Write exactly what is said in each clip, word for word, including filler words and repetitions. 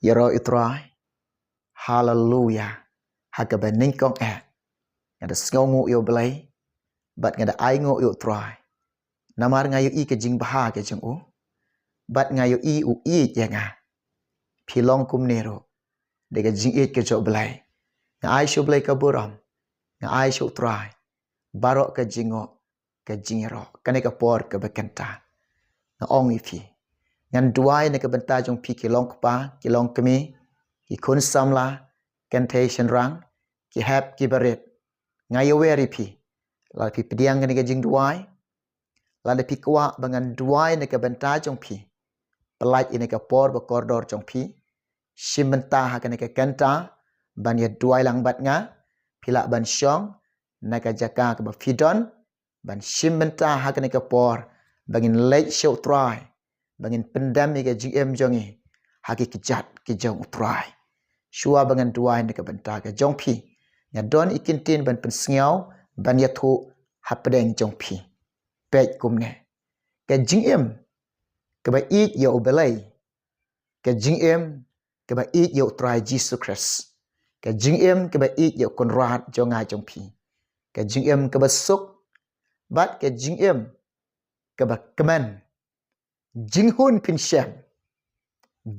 Ïaroh ïa u Trai. Haleluya. Ha kaba nyngkong eh, nga da sngewnguh ïa u Blei bad nga da ainguh ïa u Trai. Namar nga ïohi ka jingbha ka jong u bad nga ïohi u ïeit ïa nga. Phi long kumne ruh da ka jingïeit ka jong u Blei. Nga ai sha u Blei ka burom, nga ai sha u Trai baroh ka jingnguh, ka jingïaroh. Kane ka por kaba kynta nga ong ïa phi, ngan duwai na ka bynta jong phi ki long kpa, ki long kmie, ki khun samla, kynthei shynrang, ki hep ki barit. Nga ïawer ïa phi, lada phi pdiang kane ka jingduwai, lada phi kwah ba ngan duwai na ka bynta jong phi, pyllait ïa kane ka por ba kordor jong phi, shim bynta ha kane ka kynta ban ïa duwai lang bad nga. Phi lah ban shong na ka jaka kaba phi don ban shim bynta ha kane ka por, ba ngin leit sha u Trai, ba ngin pyndem ïa ka jingim jong ngi ha ki kjat ki jong u Trai. Shuwa ba ngan duwai na ka bynta ka jong phi, nga don ïa ki ktien ban pynsngew, ban ïathuh hapdeng jong phi. Peit kumne, ka jingim kaba ïeit ïa u Blei, ka jingim kaba ïeit ïa u Trai Jisu Khrist, ka jingim kaba ïeit ïa u Kynrad jong nga jong phi, ka jingim kaba suk bad ka jingim kaba kmen. Jinghun phin shem,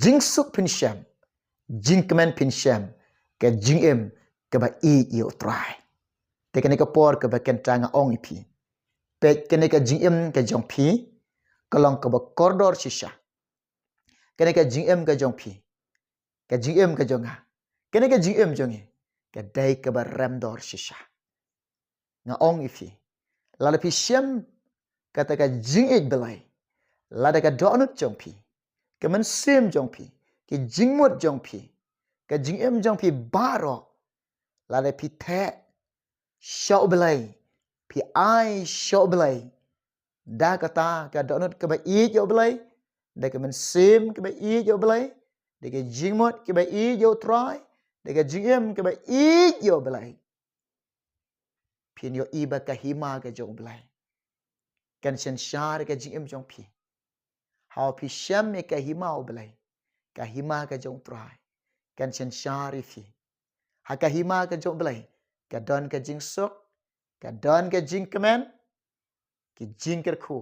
jingsuk phin shem, jingkmen phin shem, ka jingim kaba ïeit ïa u Trai. Te kane ka por kaba kynta nga ong ïa phi, peit kane ka jingim ka jong phi ka long kaba kordor shisha. Kane ka jingim ka jong phi, ka jingim ka jong nga, kane ka jingim jong ngi ka dei kaba rem dor shisha. Nga ong ïa phi, lada phi shem kata ka jingïeit Blei, lada ka dohnud jong phi, ka mynsiem jong phi, ki jingmut jong phi, ka jingim jong phi baroh, lada phi theh sha u Blei, phi ai sha u Blei da kata ka dohnud kaba ïeit ïa u Blei, da ka mynsiem kaba ïeit ïa u Blei, da ka jingmut kaba ïeit ïa u Trai, da ka jingim kaba ïeit ïa u Blei, phin ïohi ba ka hima ka jong u Blei kan synshar ka jingim jong phi. Haba phi shem ïa ka hima u Blei, ka hima ka jong u Trai kan synshar ïa phi. Ha ka hima ka jong u Blei ka don ka jingsuk, ka don ka jingkmen, ki jingkyrkhu,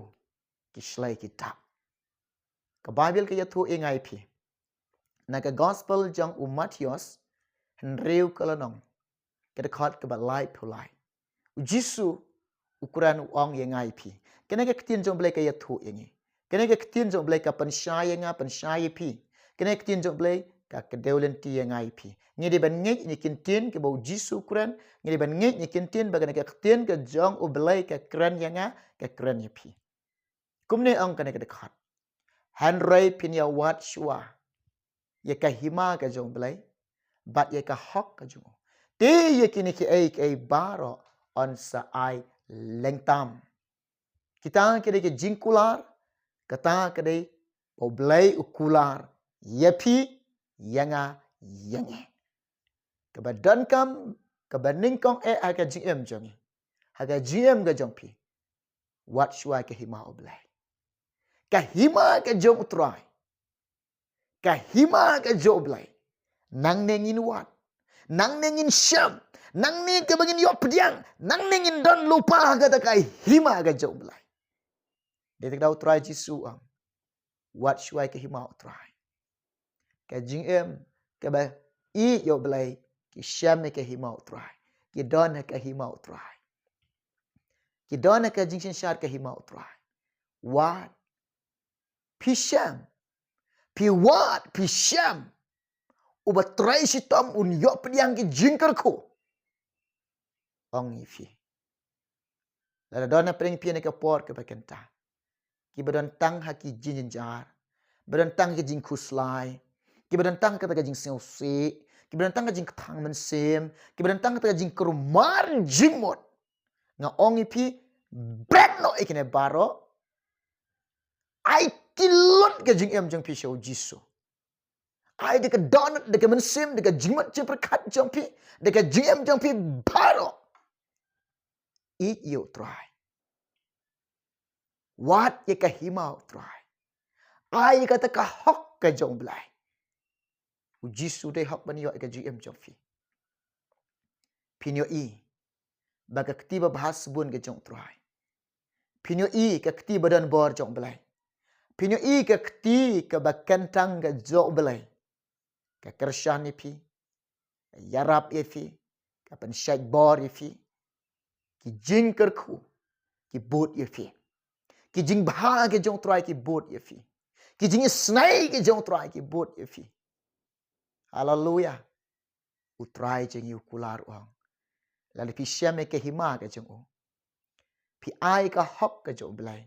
ki shlei ki dap. Ka Baibl ka ïathuh ïa nga ïa phi na ka Gospel jong u Mathaios, hynriew ka lynnong, ka dkhot kaba laiphew lai. U Jisu u kren u ong ïa nga ïa phi. Kane ka ktien jong u Blei ka ïathuh ïa ngi. Kane ka ktien jong u Blei ka pynshai ïa nga, pynshai ïa phi. Kane ka ktien jong u Blei ka kdew lynti ïa nga ïa phi. Ngi dei ban ngeit ïa ki ktien kiba u Jisu u kren, ngi dei ban ngeit ïa ki ktien ba kane ka ktien ka jong u Blei ka kren ïa nga, ka kren ïa phi. Kumne ong kane ka dkhot: Hynrei phin ïa wad shuwa ïa ka hima ka jong u Blei bad ïa ka hok ka jong u. Te ïa kine kiei kiei baroh yn sa ai lyngkhuh. Kita ki dei ki jingkular, kata ka dei ba u Blei u kular ïa phi, ïa nga, ïa ngi. Kaba donkam, kaba nyngkong eh ha ka jingim jong ngi, ha ka jingim ka jong phi, wad shuwa ka hima u Blei, ka hima ka jong u Trai, ka hima ka jong u Blei. Nangne ngin wad, nangne ngin shem, nangne kaba ngin ïoh pdiang, nangne ngin don lypa ha kata ka hima ka jong u Blei. Dei te ka daw u Trai Jisu u ong, wad shuwa ka hima u Trai. Ka jingim kaba ïeit ïa u Blei, ki shem ïa ka hima u Trai, ki don ha ka hima u Trai, ki don ha ka jingsynshar ka hima u Trai. Wad, phi shem, phi wad, phi shem, uba trei shitom un ïoh pdiang ki jingkyrkhu. Ong ïa phi, lada don na pdeng phi ïa kane ka por kaba kynta, kiba don tang ha ki jingjynjar, ba don tang ha ki jingkhuslai, kiba don tang ha kata ka jingsngewsih, kiba don tang ha ka jingkthang mynsiem, kiba don tang ha kata ka jingkulmar jingmut, nga ong ïa phi, bret noh ïa kine baroh. Ai tylli ka jingim jong phi sha u Jisu. Ai da ka dohnud, da ka mynsiem, da ka jingmut jingpyrkhat jong phi, da ka jingim jong phi baroh, ïeit ïa u Trai, wad ïa ka hima u Trai, ai ïa kata ka hok ka jong u Blei. U Jisu dei hok ban ïoh ïa ka jingim jong phi. Phin ïohi ba ka kti babha sbun ka jong U Trai. Phin ïohi ka kti ba donbor jong U Blei. Phin ïohi ka kti kaba kyntang ka jong U Blei. Ka kyrshan ïa phi, ka ïarap ïa phi, ka pynshait bor ïa phi. Ki jingkyrkhu ki bud ïa phi. Ki jingbha ki jong U Trai ki bud ïa phi. Ki jingisynei ki jong U Trai ki bud ïa phi. Haleluya. U Trai jong ngi u kular, u ong, lada phi shem ïa ka hima ka jong u, phi ai ka hok ka jong U Blei,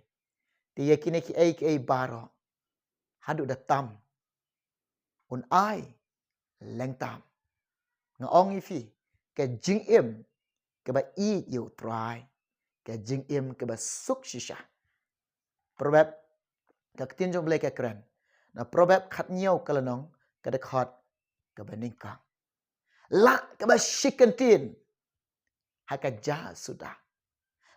te ïa kine kiei kiei baroh haduh da tam un ai lyngtam. Nga ong ïa phi, ka jingim kaba ïeit ïa U Trai, ka jingim kaba suk shisha. Proverb, ka ktien jong U Blei ka kren na Proverb khathynñiew ka lynnong, ka dkhot kaba nyngkong. Lah kaba shi kyntien ha ka jasuda.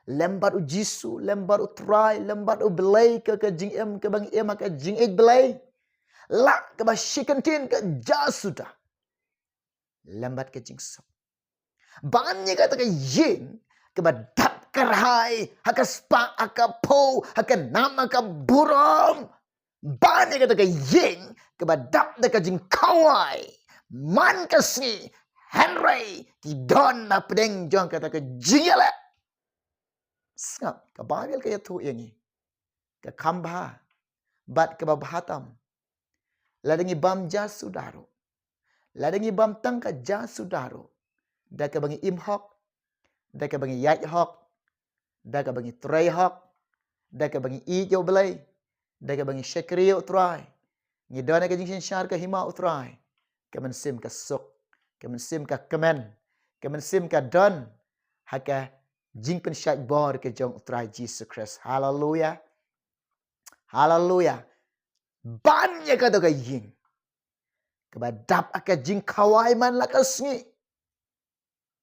Lem bad U Jisu, lem bad U Trai, lem bad U Blei, ka, ka jingim kaba ngi im ha ka jingïeit Blei. Lah kaba shi kyntien ka jasuda. Lem bad ka jingsuk. Ban ïa kata ka ïing kaba dap kyrhai ha ka spah, ha ka phew, ha ka nam, ha ka burom. Ban ïa kata ka ïing kaba dap da ka jingkhawai man ka sngi, hynrei ki don hapdeng jong kata ka jingïaleh. Sngap, ka Baibl ka ïathuh ïa ngi ka kham bha bad kaba bha tam. Lada ngi bam jasuda ruh, lada ngi bam tang ka jasuda ruh, da kaba ngi im hok, da kaba ngi ïaid hok, da kaba ngi trei hok, da kaba ngi ïeit ïa U Blei, da kaba ngi shakri ïa U Trai, ngi don ha ka jingsynshar ka hima U Trai, ka mynsiem ka suk, ka mynsiem ka kmen, ka mynsiem ka don ha ka jingpynshait bor ka jong U Trai Jisu Khrist. Haleluya. Haleluya. Ban ïa kata ka ïing kaba dap ha ka jingkhawai man la ka sngi,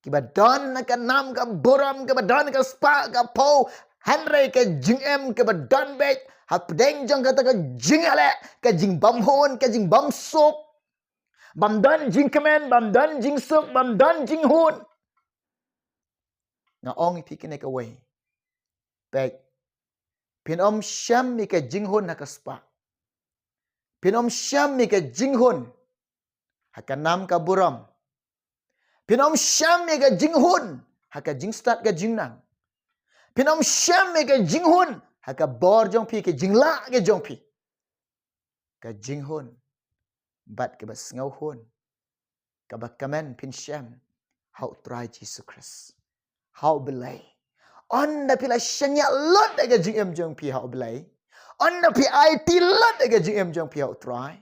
kiba don ha ka nam ka burom, kiba don ha ka spah ka phew, hynrei ka jingim kaba don beit hapdeng jong kata ka jingïaleh, ka jingbymhun, ka jingbymsuk. Bym don jingkmen, bym don jingsuk, bym don jinghun. Nga ong ïa phi kane kawei, peit, phin ym shem ïa ka jinghun ha ka spah. Phin ym shem ïa ka jinghun ha ka nam ka burom. Phin ym shem ïa ka jinghun ha ka jingstad ka jingnang. Phin ym shem ïa ka jinghun ha ka bor jong phi, ka jinglah ka jong phi. Ka jinghun bad kaba sngewhun, kaba kmen phin shem ha U Trai Jisu Khrist, ha U Blei. Ynda phi la shaniah lut da ka jingim jong phi ha U Blei, ynda phi aiti lut da ka jingim jong phi ha U Trai,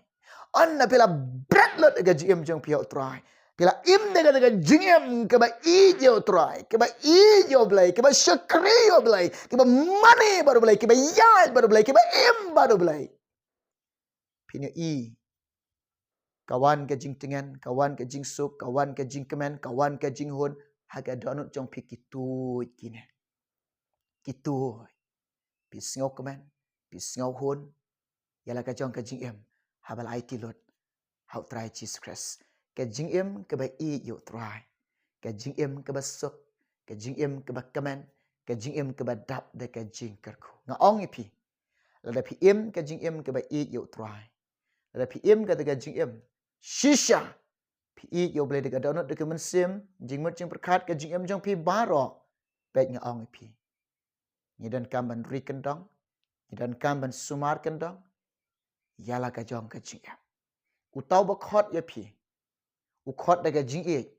ynda phi la bret lut da ka jingim jong phi ha U Trai, phi la im da ka, da ka jingim kaba ïeit ïa U Trai, kaba ïeit ïa U Blei, kaba shakri ïa U Blei, kaba mane bad U Blei, kaba ïaid bad U Blei, kaba im bad U Blei, phin ïohi ka wan ka jingtngen, ka wan ka jingsuk, ka wan ka jingkmen, ka wan ka jinghun ha ka dohnud jong phi. Kito kine, kito phi sngewkmen, phi sngewhun ïa la ka jong ka jingim haba la aiti lut ha U Trai Jisu Khrist. Ka jingim kaba ïeit ïa U Trai, ka jingim kaba suk, ka jingim kaba kmen, ka jingim kaba dap da ka jingkyrkhu. Nga ong ïa phi, lada phi im ka jingim kaba ïeit ïa U Trai, lada phi im kata ka jingim shisha, phi ïeit ïa U Blei da ka dohnud da ka mynsiem, jingmut jingpyrkhat, ka jingim jong phi baroh, peit, nga ong ïa phi, ngi donkam ban ri kyndong, ngi donkam ban sumar kyndong ïa la ka jong ka jingim. Uta uba khot ïa phi, u khot da ka jingïeit,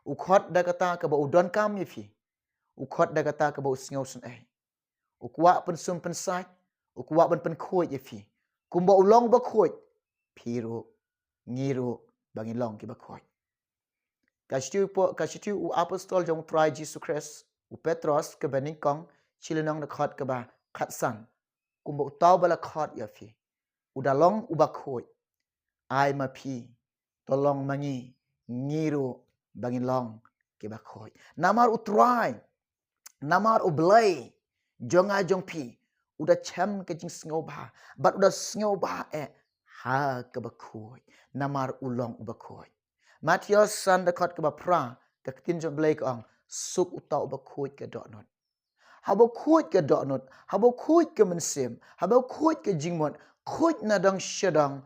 u khot da kata kaba u donkam ïa phi, u khot da kata kaba u sngewsynei. U kwah pynsum pynsait, u kwah ban pynkhuid ïa phi. Kumba u long uba khuid, phi ruh, ngi ruh, ba ngin long kiba khuid. Ka shithi u po-, ka shithi u apostol jong U Trai Jisu Khrist, u Petros, kaba nyngkong, shi lynnong, dkhot kaba khatsan. Kumba uta uba la khot ïa phi u da long uba khuid, ai ma phi to long ma ngi, ngi ruh ba ngin long kiba khuid. Namar U Trai, namar U Blei jong nga jong phi u da shem ka jingsngewbha, bad u da sngewbha eh ha kaba khuid, namar u long uba khuid. Mathaios san dkhot kaba phra, ka ktien jong U Blei ka ong, suk uta uba khuid ka dohnud. Haba khuid ka dohnud, haba khuid ka mynsiem, haba khuid ka jingmut, khuid na dong sha dong,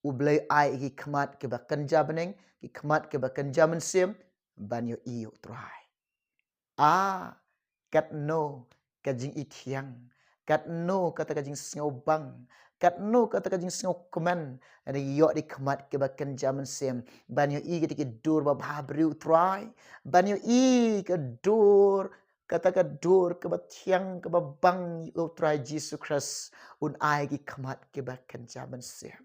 U Blei ai ki khmat kiba kynja bneng, ki khmat kiba kynja mynsiem, ban ïohi ïa U Trai. Ah, katno ka jingithiang, katno kata ka jingsngewbang, katno kata ka jingsngewkmen, ïa di khmat kiba kynja mynsiem, ban ïohi kata ka dur ba bha briew U Trai, ban ïohi ka dur, kata ka dur kaba thiang kaba bang ïa U Trai Jisu Khrist, un ai ki khmat kiba kynja mynsiem.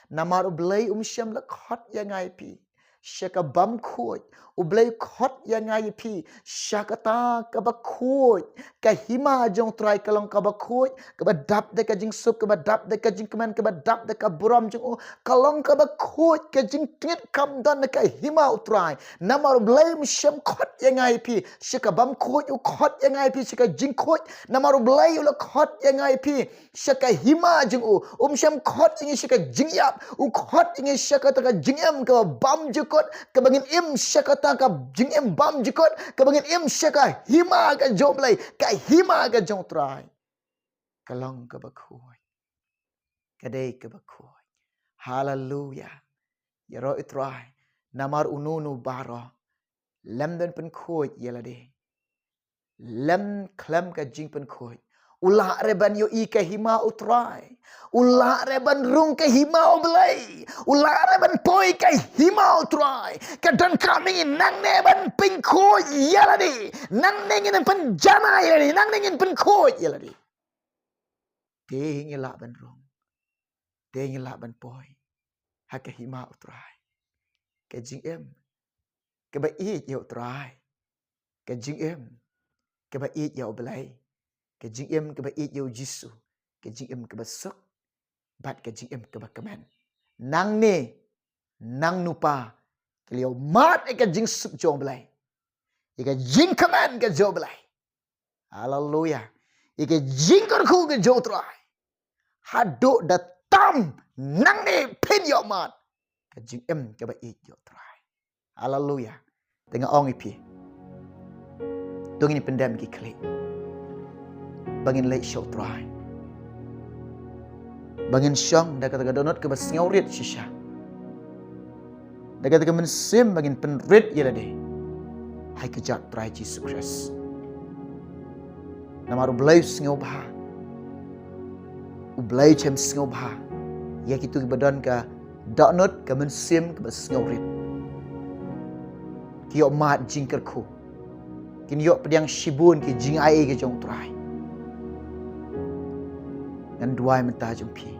Namar U Blei um shym la khot ïa nga ïa phi sha ka bam khuid. U Blei khot ïa nga ïa phi sha kata kaba khuid. Ka hima jong U Trai ka long kaba khuid, kaba dap da ka jingsuk, kaba dap da ka jingkmen, kaba dap da ka burom jong u. Ka long kaba khuid, ka jingtngit kam don na ka hima U Trai. Namar U Blei um shym khot ïa nga ïa phi sha ka bam khuid, u khot ïa nga ïa phi sha ka jingkhuid. Namar U Blei u la khot ïa nga ïa phi sha ka hima jong u. Um shym khot ïa ngi sha ka jingïap, u khot ïa ngi sha kata ka jingim kaba bam jukut, kaba ngin im sha kata ka jingim bam jukut, kaba ngin im sha ka hima ka jong U Blei, ka hima ka jong U Trai. Ka long kaba khuid. Ka dei kaba khuid. Haleluia. Ïaroh ïa U Trai. Namar uno uno baroh lem don pynkhuid ïa lade. Lem khlem ka jingpynkhuid. U lah re ban ïohi ka hima U Trai. U lah re ban rung ka hima U Blei. U lah re ban poi ka hima U Trai. Ka donkam ïa ngi nangne ban pynkhuid ïa lade. Nangne ngin pynjanai ïa lade. Nangne ngin pynkhuid ïa lade. Te ngi lah ban rung. Te ngi lah ban poi ha ka hima U Trai. Ka jingim kaba ïeit ïa U Trai. Ka jingim kaba ïeit ïa U Blei. Ka jingim kaba ïeit ïa U Jisu. Ka jingim kaba suk bad ka jingim kaba kmen. Nangne, nangno pat ki la ïohmad ïa ka jingsuk jong U Blei, ïa ka jingkmen ka jong U Blei. Haleluia. Ïa ka jingkyrkhu ka jong U Trai. Haduh da tam nangne phin ïohmad ka jingim kaba ïeit jong U Trai. Haleluia. Te nga ong ïa phi, to ngin pyndem ki khlieh ba ngin leit sha U Trai, ba ngin shong da kata ka dohnud kaba sngewrit shisha, da kata ka mynsiem ba ngin pynrit ïa lade ha ka kjat U Trai Jisu Khrist. Namar U Blei u sngewbha. U Blei u sngewbha ïa kito kiba don ka dohnud, ka mynsiem kaba sngewrit. Ki ïohmad jingkyrkhu. Kin ïoh pdiang shibun ki jingai ka jong U Trai. Ngan duwai mynta jong phi.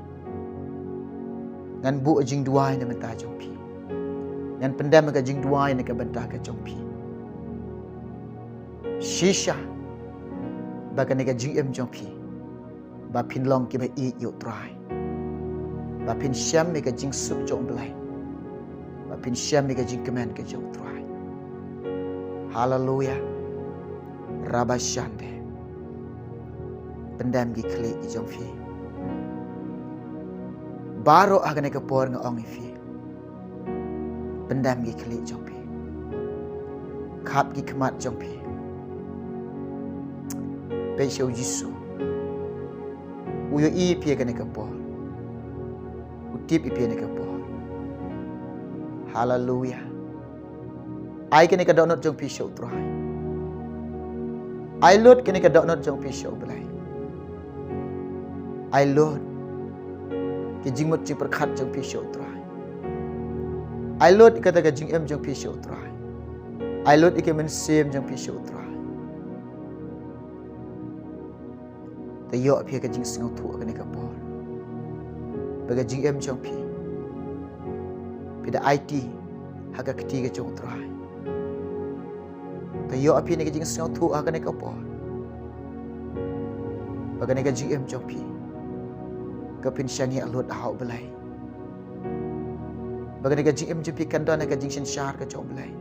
Ngan buh jingduwai na bynta jong phi. Ngan pyndem ka jingduwai na ka bynta ka jong phi. Shisha ba kane ka jingim jong phi, ba phin long kiba ïeit ïa U Trai, ba phin shem ïa ka jingsuk jong U Blei, ba phin shem ïa ka jingkmen ka jong U Trai. Haleluia. Rabashande. Pyndem ki khlieh ki jong phi. Baroh ha kane ka por nga ong ïa phi, pyndem ki khlieh jong phi. Khap ki khmat jong phi. Peit sha U Jisu. U ïohi ïa phi ha kane ka por. U tip ïa phi ha kane ka por. Haleluia. Ai kane ka dohnud jong phi sha U Trai. Ai lut kane ka dohnud jong phi sha U Blei. Ai lut ki jingmut jingpyrkhat jong phi sha U Trai. Ai lut kata ka jingim jong phi sha U Trai. Ai lut ïa ka mynsiem jong phi sha U Trai. Te ïoh phi ka jingsngewthuh ha kane ka por ba ka jingim jong phi, phi da aiti ha ka kti ka jong U Trai. Te ïoh phi ka jingsngewthuh ha kane ka por ba kane ka jingim jong phi ka phin shaniah lut ha U Blei. Ba kane ka jingim jong phi kan don ha ka jingsynshar ka jong U Blei.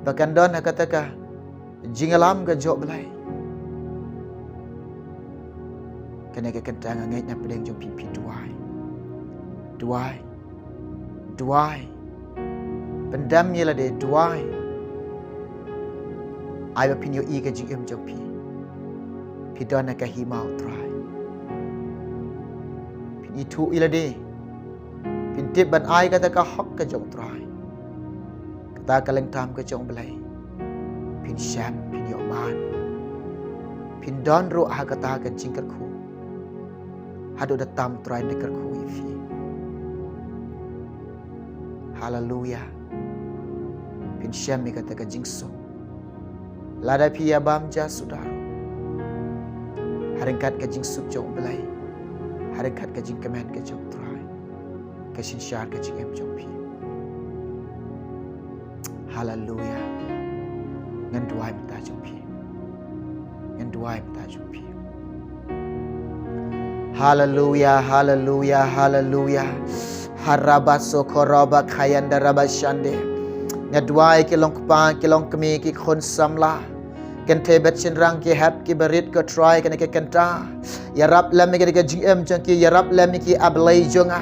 Ba kan don ha kata ka jingïalam ka jong U Blei. Kane ka kynta nga ngeit na pdeng jong phi, phi duwai. Duwai. Duwai. Pyndem ïa lade, duwai. Ai ba phin ïohi ka jingim jong phi. Phi don ha ka hima u Trai. Phin ithuh ïa lade. Phin tip ban ai kata ka hok ka jong u Trai. Kata ka lyngtam ka jong u Blei. Phin shem, phin ïohmad. Phin don ruh ha kata ka jingkyrkhu. Haduh da tam u Trai un da kyrkhu ïa phi. Haleluya. Phin shem ïa kata ka jingsuk. Lada phi ïa bam ja suda ruh. Ha ryngkat ka jingsuk jong u Blei. Ha ryngkat ka jingkmen ka jong u Trai. Ka synshar ka jingim jong phi. Haleluya. Ngan duwai mynta jong phi. Ngan duwai mynta jong phi. Haleluya, haleluya, haleluya. Haraba sokoroba kayanda raba shande. Nga duwai ki long kpa, ki long kmie, ki khun samla. Kynthei bad shynrang, ki hep ki barit, ko Trai, kane ka kynta. Ïarap lem ïa ka jingim jong ki, ïarap lem ïa ki, A Blei jong nga.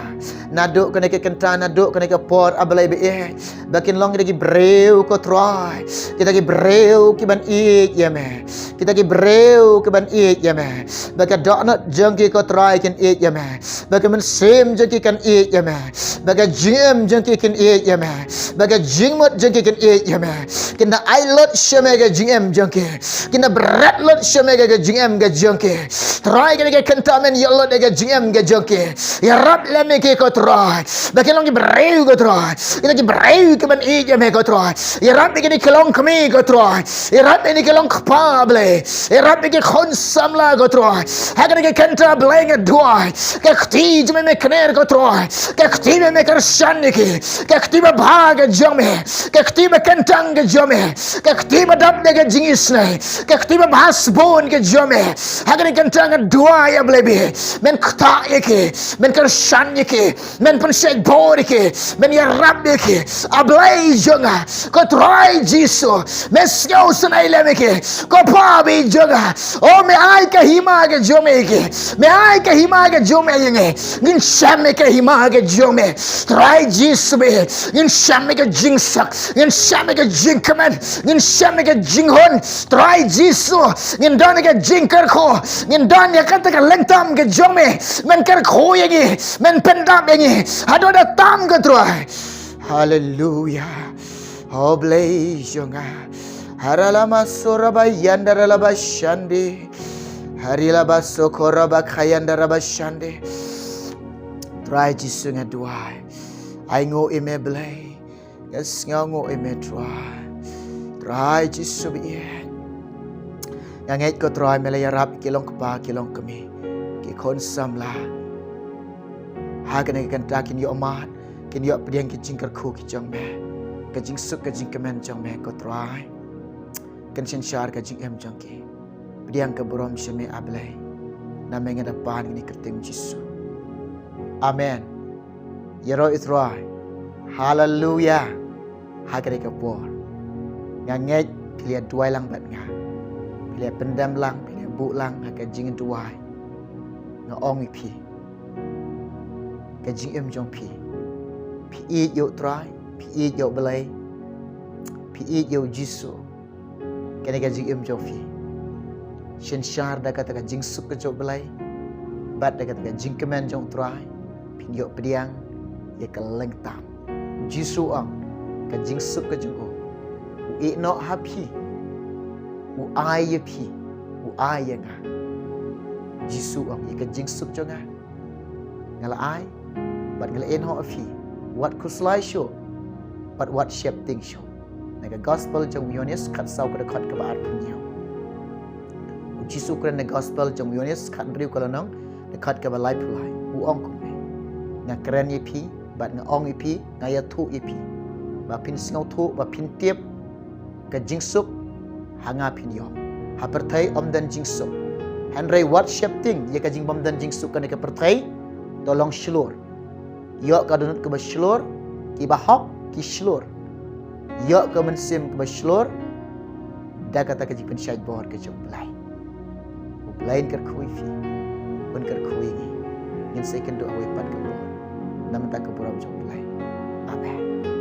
Naduh kane ka kynta, naduh kane ka por, A Blei ba ïeit. Ba kin long kita ki briew, ko Trai. Kita ki briew kiban ïeit ïa me. Kita ki briew kiban ïeit ïa me. Ba ka dohnud jong ki, ko Trai, kin ïeit ïa me. Ba ka mynsiem jong ki kan ïeit ïa me. Ba ka jingim jong ki kin ïeit ïa me. Ba ka jingmut jong ki kin ïeit ïa me. Kin da ai lut sha me ka jingim jong ki. Kin da bret lut sha me ka jingim ka jong ki. Trai, kane ka kynta men ïa lut ïa ka jingim ka jong ki. Ïarap lem ïa ki, ko Trai. Ba kin long ki briew, ko Trai. Kita ki briew kiban ïeit ïa me, ko Trai. Ïarap ïa kine ki long kmie, ko Trai. Ïarap ïa kine ki long kpa, Blei. Ïarap ïa ki khun samla, ko Trai. Ha kane ka kynta, Blei, nga duwai. Ka kti jong me me kner, ko Trai. Ka kti me me kyrshan ïa ki. Ka kti babha ka jong me. Ka kti bakyntang ka jong me. Ka kti badap da ka jingisynei. Ka kti babha sbun ka jong me. Ha kane ka kynta nga duwai, A Blei, ba men ktah ïa ki. Men kyrshan ïa ki. Men pynshait bor ïa ki. Men ïarap ïa ki. A Blei jong nga. Ko Trai Jisu. Me sngewsynei lem ïa ki. Ko Pa ba ïeit jong nga. O, me ai ka hima ka jong me ïa ki. Me ai ka hima ka jong me ïa ngi. Ngin shem ïa ka hima ka jong me. Trai Jisu ba ïeit. Ngin shem ïa ka jingsuk. Ngin shem ïa ka jingkmen. Ngin shem ïa ka jinghun. Trai Jisu. Ngin don ïa ka jingkyrkhu. Ngin don ïa kata ka lyngtam ka jong me. Men kyrkhu ïa ngi. Men pyndap ïa ngi. Haduh da tam, ko Trai. Haleluya. O Blei jong nga. Haralama soraba yandaralaba shande. Harilaba sokoraba kayandaraba shande. Trai Jisu, nga duwai. Ai nguh ïa me, Blei. Nga sngewnguh ïa me, Trai. Trai Jisu ba ïeit. Nga ngeit, ko Trai, me la ïarap ki long kpa, ki long kmie, ki khun samla. Ha kane ka kynta kin ïohmad, kin ïoh pdiang ki jingkyrkhu ki jong me. Ka jingsuk ka jingkmen jong me, ko Trai. Kan synshar ka jingim jong ki. Pdiang ka burom sha me, A Blei. Na me nga da pan ha ka kyrteng Jisu. Amen. Ïaroh ïa u Trai. Haleluya. Ha kane ka por, nga ngeit phi la duwai lang bad nga. Phi la pyndem lang, phi la buh lang ha ka jingduwai. Nga ong ïa phi, ka jingim jong phi, phi ïeit ïa u Trai, phi ïeit ïa u Blei, phi ïeit ïa u Jisu. Kane ka jingim jong phi, synshar da kata ka jingsuk ka jong u Blei bad da kata ka jingkmen jong u Trai, phin ïoh pdiang ïa ka lyngtam. U Jisu u ong, ka jingsuk ka jong u, u ïeh noh ha phi, u ai ïa phi, u ai ïa nga. U Jisu u ong, ïa ka jingsuk jong nga nga la ai bad nga la ïeh noh ha phi. Wat khuslai shuh bad wat sheptieng shuh. Na ka gospel jong u Ïoannis khatsaw, ka dkhot kaba arphew hynñiew. U Jisu u kren na gospel jong u Ïoannis khathynriew, ka lynnong, dkhot kaba laiphew lai. U ong kumne, nga kren ïa phi bad nga ong ïa phi, nga ïathuh ïa phi, ba phin sngewthuh, ba phin tip ka jingsuk ha nga phin ïoh. Ha pyrthei ym don jingsuk. Hynrei wat sheptieng ïa ka jingbym don jingsuk kane ka pyrthei. To long shlur. Ïoh ka dohnud kaba shlur, kiba hok ki shlur. Ïoh ka mynsiem kaba shlur da kata ka jingpynshait bor ka jong u Blei. U Blei un kyrkhu ïa phi, un kyrkhu ïa ngi. Ngin sa ïakynduh ha kawei pat ka por. namar ka burom jong U Blei. Amen.